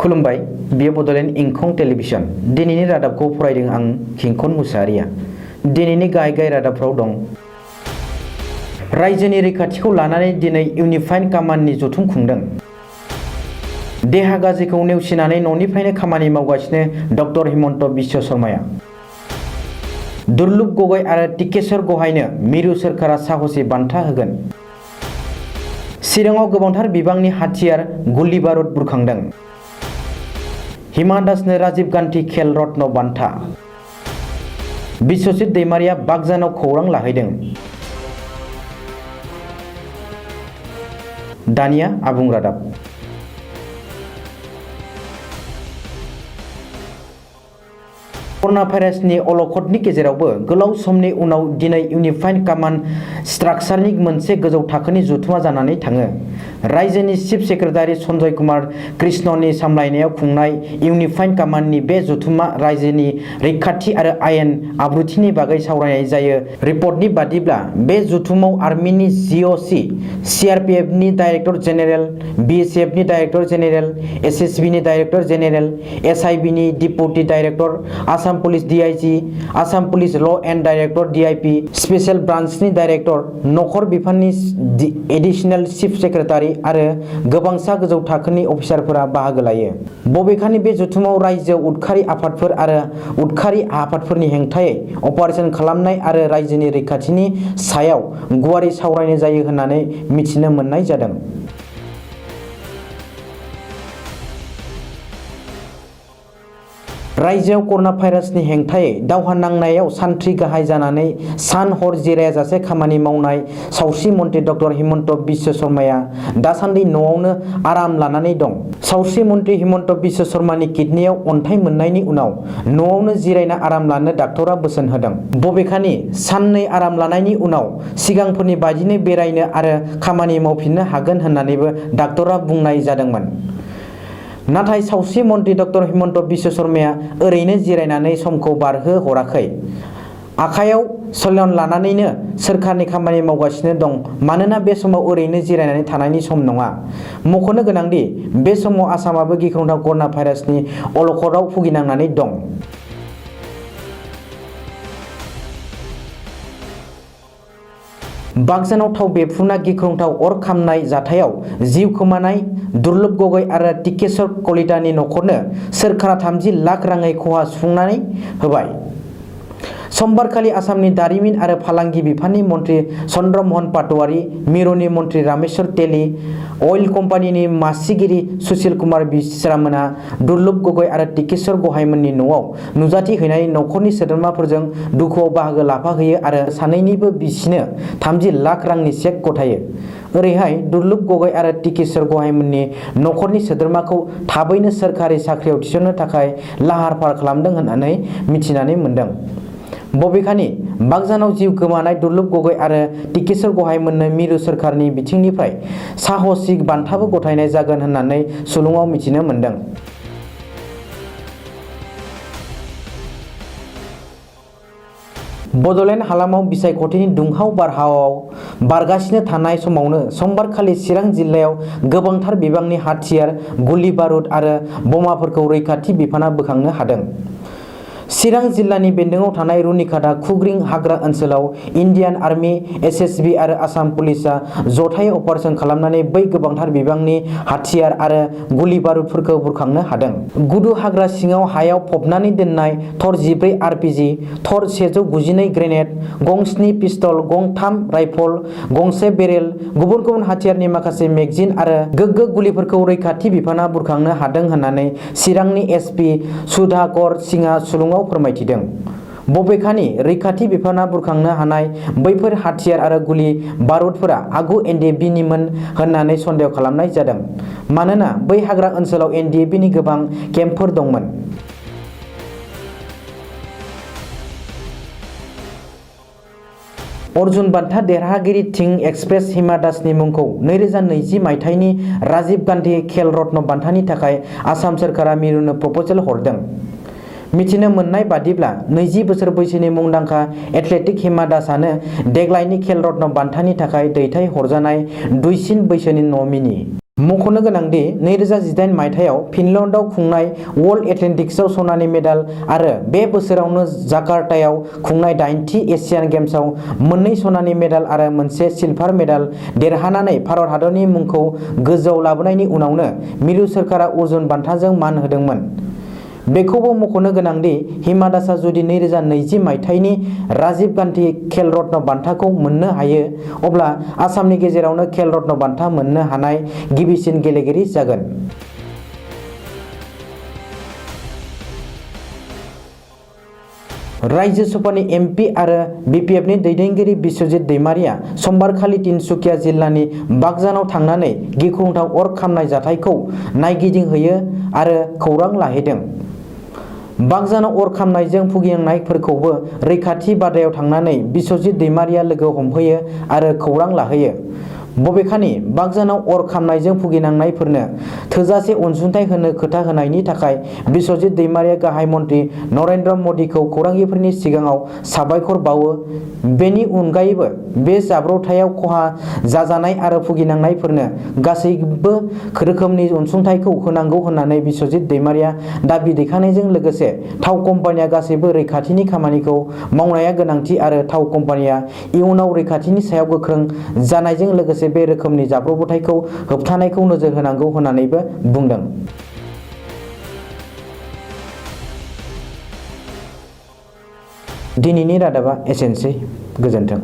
खुलुमबाय बियो बड'लेण्ड इंखं टेलिभिजन दिनैनि रादाबखौ फरायदों आं किंखन मुसाहारिया। दिनैनि गाहाय रादाबफ्राव दं रायजोनि रैखाथिखौ लानानै दिनै इउनिफाइड कमान्डनि जथुम खुंदों। देहा गाज्रिखौ नेवसिनानै न'निफ्रायनो खामानि मावगासिनो डक्टर हिमन्त बिश्व शर्माया। दुर्लुभ गगৈ आरो टिकेश्वर गहायनो मिरु सोरखारा साहसि बान्था होगोन। चिराङाव गोबांथार बिबांनि हाथियार गुलि बारुद बुरखांदों। हिमा दासनो राजीव गान्धी खेल रत्न बान्था। बिश्वजित दैमारिया बागजानाव खौरां लाहैदों। दानिया आबुं रादाब। कर'ना भाइरासनि अलखदनि गेजेरावबो गोलाव समनि उनाव दिनै इउनिफाइड कमान्ड स्ट्राक्चारनि मोनसे गोजौ थाखोनि जथुमा जानानै थाङो। रायजोनि चिफ सेक्रेटारि सन्जय कुमार कृष्णनि सामलायनायाव खुंनाय इउनिफाइड कमान्डनि बे जथुमा रायजोनि रैखाथि आरो आयेन आब्रुथिनि बागै सावरायनाय जायो। रिपर्टनि बादिब्ला बे जथुमाव आर्मिनि जिअ'सि, सिआरपिएफनि डाइरेक्टर जेनेरेल, बिएसएफनि डाइरेक्टर जेनेरेल, एसएसबिनि डाइरेक्टर जेनेरेल, एसआइबिनि deputy director, Assam police DIG, Assam police law' and director DIP, special ब्रान्चनि डाइरेक्टर, नखर बिफाननि एडिशनेल चिफ सेक्रेटारि आरो गोबांसा गोजौ थाखोनि अफिसारफोरा बाहागो लायो। बबेखानि बे जथुमाव रायजो उदखारि आफादफोर आरो उदखारि आफादफोरनि हेंथायै अपारेशन खालामनाय आरो रायजोनि रैखाथिनि सायाव गुवारै सावरायनाय जायो होननानै मिथिनो मोननाय जादों। रायजोआव कर'ना भाइरासनि हेंथायै दावहा नांनायाव सान्थ्रि गाहाय जानानै सान हर जिरायाजासे खामानि मावनाय सावस्रि मन्थ्रि डक्टर हिमन्त बिश्व शर्माया दासान्दि न'आवनो आराम लानानै दं। सावस्रि मन्थ्रि हिमन्त बिश्व शर्मानि किडनियाव अन्थाइ मोननायनि उनाव न'आवनो जिरायना आराम लानो डाक्टरा बोसोन होदों। बबेखानि साननै आराम लानायनि उनाव सिगांफोरनि बायदिनो बेरायनो आरो खामानि मावफिननो हागोन होननानैबो डाक्टरा बुंनाय जादोंमोन। नाथाय सावस्रि मन्थ्रि डक्टर हिमन्त बिश्व शर्माया ओरैनो जिरायनानै समखौ बारहो हराखै। आखायाव सलन लानानैनो सोरखारनि खामानि मावगासिनो दं। मानोना बे समाव ओरैनो जिरायनानै थानायनि सम नङा। मख'नो गोनांदि बे समाव आसामाबो गिख्रंथाव कर'ना भाइरासनि अलखदाव भुगिनांनानै दं। बागजानाव थाव बेफ्रुना गिख्रंथाव अर खामनाय जाथायाव जिउ खोमानाय दुर्लुभ गगৈ आरो टिकेश्वर कलितानि नखरनो सोरखारा 30 लाख राङै खहा सुफुंनानै होबाय। समबारखालि आसामनि दारिमिन आरो फालांगि बिफाननि मन्थ्रि चन्द्रम'हन पाटवारी, मिरुनि मन्थ्रि रामेश्वर तेली, अइल कम्पानिनि मासिगिरि सुशील कुमार मिश्रामोना दुर्लुभ गगৈ आरो टिकेश्वर गहायमोननि न'आव नुजाथि हैनाय नखरनि सोद्रोमाफोरजों दुखुआव बाहागो लाफाहैयो आरो सानैनिबो बिसिनो 30 लाख रांनि चेक गथायो। ओरैहाय दुर्लुभ गगৈ आरो टिकेश्वर गहायमोननि नखरनि सोद्रोमाखौ थाबैनो सोरखारि साख्रियाव थिसननो थाखाय लाहार फाहार खालामदों होननानै मिथिनानै मोन्दों। बबेखानि बागजानाव जिउ गोमानाय दुर्लुभ गगৈ आरो टिकेश्वर गहायमोननो मिरु सोरखारनि बिथिंनिफ्राय साहसि बान्थाबो गथायनाय जागोन होननानै सुलुङाव मिथिनो मोन्दों। बड'लेण्ड हालामाव बिसायख'थिनि दुंहाव बारहावायाव बारगासिनो थानाय समावनो समबारखालि चिरां जिल्लायाव गोबांथार बिबांनि हाथियार, गुलि बारुद आरो बमाफोरखौ रैखाथि बिफाना बोखांनो हादों। चिरां जिल्लानि बेन्दोङाव थानाय रुनिखाता खुग्रिं हाग्रा ओनसोलाव इन्डियान आर्मि, एसएसबि आरो आसाम पुलिसआ जथायै अपारेशन खालामनानै बै गोबांथार बिबांनि हाथियार आरो गुलि बारुदफोरखौ बुरखांनो हादों। गुदु हाग्रा सिङाव हायाव फबनानै दोननाय थर 14 आरपिजि, थर 192 ग्रेनेड, गं 7 पिस्तल, गं 3 राइफल, गंसे बेरेल, गुबुन गुबुन हाथियारनि माखासे मेगजिन आरो गोग्गो गुलिफोरखौ रैखाथि बिफाना बुरखांनो हादों होननानै चिरांनि एसपि सुधाकर सिंहआ सुलुङाव फोरमायथिदों। बबेखानि रैखाथि बिफाना बुरखांनो हानाय बैफोर हाथियार आरो गुलि बारुदफोरा आगु एनडिएफबिनिमोन होननानै सन्देह खालामनाय जादों। मानोना बै हाग्रा ओनसोलाव एनडिएफबिनि गोबां केम्पफोर दंमोन। अर्जुन बान्था देरहागिरि थिं एक्सप्रेस हिमा दासनि मुंखौ 2020 मायथाइनि राजीव गान्धी खेल रत्न बान्थानि थाखाय आसाम सोरखारा मिरुनो प्रप'जेल हरदों। मिथिनो मोननाय बादिब्ला 20 बोसोर बैसोनि मुंदांखा एथलेटिक हिमा दासआनो देग्लायनि खेल रत्न बान्थानि थाखाय दैथाय हरजानाय दुइसिन बैसोनि नमिनि। मख'नो गोनांदि 2018 मायथाइयाव फिनलेन्डआव खुंनाय वर्ल्ड एथलेटिक्सआव सनानि मेडेल आरो बे बोसोरावनो जाकार्तायाव खुंनाय 8थि एशियान गेम्सआव मोननै सनानि मेडेल आरो मोनसे सिलभार मेडेल देरहानानै भारत हादरनि मुंखौ गोजौआव लाबोनायनि उनावनो मिरु सोरखारा अर्जुन बान्थाजों मान होदोंमोन। बेखौबो मख'नो गोनांदि हिमा दासआ जुदि 2020 मायथाइनि राजीव गान्धी खेल रत्न बान्थाखौ मोननो हायो अब्ला आसामनि गेजेरावनो खेल रत्न बान्था मोननो हानाय गिबिसिन गेलेगिरि जागोन। राज्यो सभानि एमपि आरो बिपिएफनि दैदेनगिरि बिस्वजित दैमारिया समबारखालि तिनसुकिया जिल्लानि बागजानाव थांनानै गिख्रंथाव अर खामनाय जाथायखौ नायगिदिंहैयो आरो खौरां लाहैदों। बागजानाव अर खामनायजों भुगिनांनायफोरखौबो रैखाथि बादायाव थांनानै बिस्वजित दैमारिया लोगो हमहैयो आरो खौरां लाहैयो। बबेखानि बागजानाव अर खामनायजों भुगिनांनायफोरनो थोजासे अनसुंथाइ होनो खोथा होनायनि थाखाय बिस्वजित दैमारिया गाहाय मन्त्रि नरेन्द्र मदिखौ खौरांगिरिफोरनि सिगाङाव साबायखर बावो। बेनि अनगायैबो बे जाब्रबथायाव खहा जाजानाय आरो भुगिनांनायफोरनो गासैबो रोखोमनि अनसुंथाइखौ होनांगौ होननानै बिस्वजित दैमारिया दाबि दैखांनायजों लोगोसे थाव कम्पानिया गासैबो रैखाथिनि खामानिखौ मावनाया गोनांथि आरो थाव कम्पानिया इयुनाव रैखाथिनि सायाव गोख्रों जानायजों लोगोसे बे रोखोमनि जाब्रबथायखौ होबथानायखौ नोजोर होनांगौ होननानैबो बुंदों। दिनैनि रादाबा एसेनोसै। गोजोन्थों।